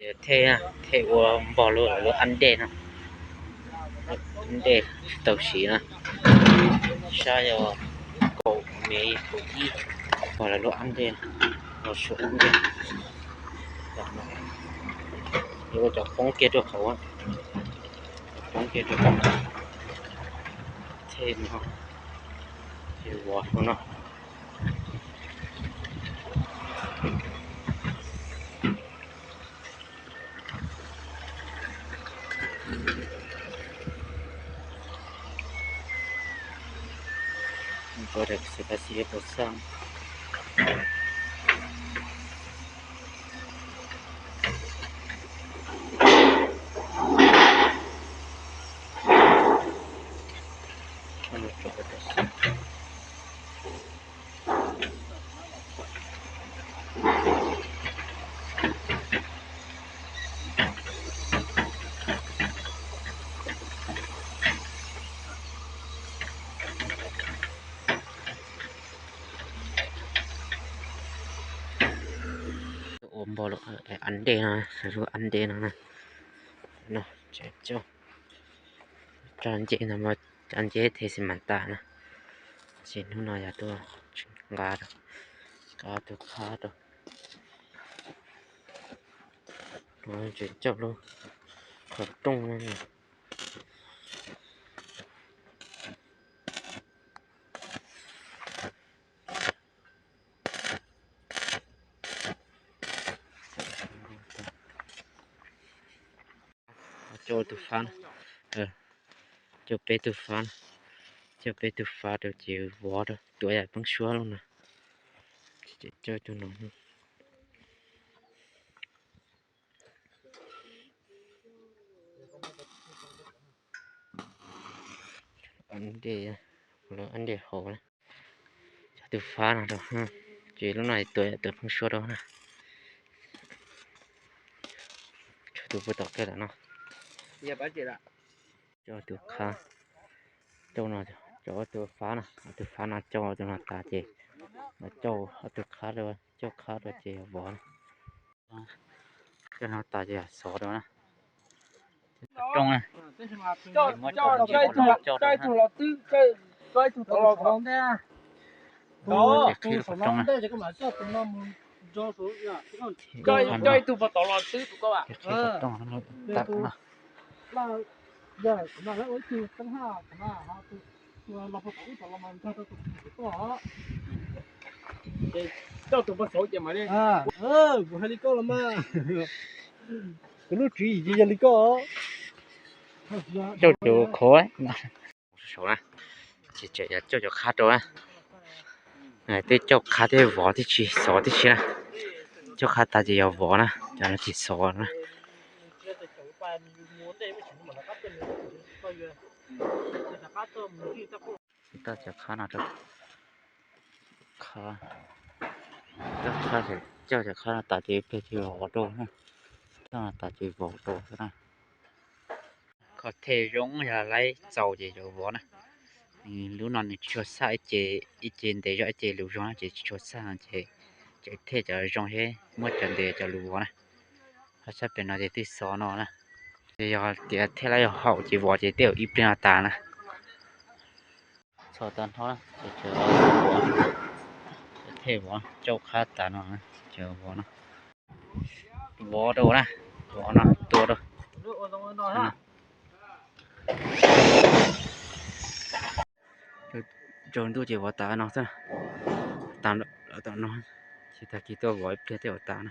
Thej, thej ua npog lub, lub ab ntej no, ab ntej tsis tau siv na, saib yog kaum mev kaum ib, npog lawv lub ab ntej, lub suab ab ntej, yuav ua cov poob kiag rau hauv, poob kiag rau hauv, thej no, thej vov no. Puas xav tau xav Ua npog lub ab ntej no, lub ab ntej no na, no tseem coj, tso nceb no, tso nceb thej xi mas tas na, ces hnub no yog tuaj nqa rau, nqa tus qhab rau, tseem coj lub qhov rooj no. Coj tus fab, coj peb tug fab, coj peb tug fab rau ces vov rau, tuav yam poob suab lub no, coj tus no. Ab ntej, lub ab ntej hauv na, coj tus fab no rau, ces lub no tuav yam tuav poob suab rau na. Coj tus puag tom kawg lawm no. Coj tus qhab, coj no, coj tus fab no, tus fab no coj tus no tas ces coj ob tug qhab rau, coj qhab rau ces vov na. Coj no tas ces xov rau na. Rooj na, muab coj ib tug los twb, coj ib tug tod los ntej. Qhib qhov rooj na. Coj ib tug puag tod los twb tus koj vam. Qhib qhov rooj no, tawm no. Coj tus puag saud ces mam li. Kuv hais li koj los mas, kuv lub tswv yim yog li koj. Coj tus khov saud na, ces tseem yog coj cov qhab rau na. Twb coj qhab thiab vov tib si, xov tib si na. Coj qhab tas ces yog vov na, cov no ces xov na. Coj cov qhab no rau, qhab, coj cov qhab no tas ces ib pliag ces vov rau na. Coj no tas ces vov rau xwb na. Qhov thej zoo yog laib txaus ces yuav vov na. Lub no nws tsis tshua xaj ib ce, ib ce ntev zog ib ce lus zog na ces tsis tshua xaj no ces, ces thej cov zoo thiab muab cov ntev cov lus vov na. Ho sab pem no ces twb xov no na. Ces yog tias thej laib yog haum ces vov ces tej zaum ib pliag no tas na. Txhos tag nrho na ces tseem vov, thej vov coj qhab tas no ces vov no. Vov rau na, vov no tua rau. Tsaus ntuj ces vov tas no xwb, tas lawm tom no, ces tag kis tuaj vov ib pliag tej vov tas na.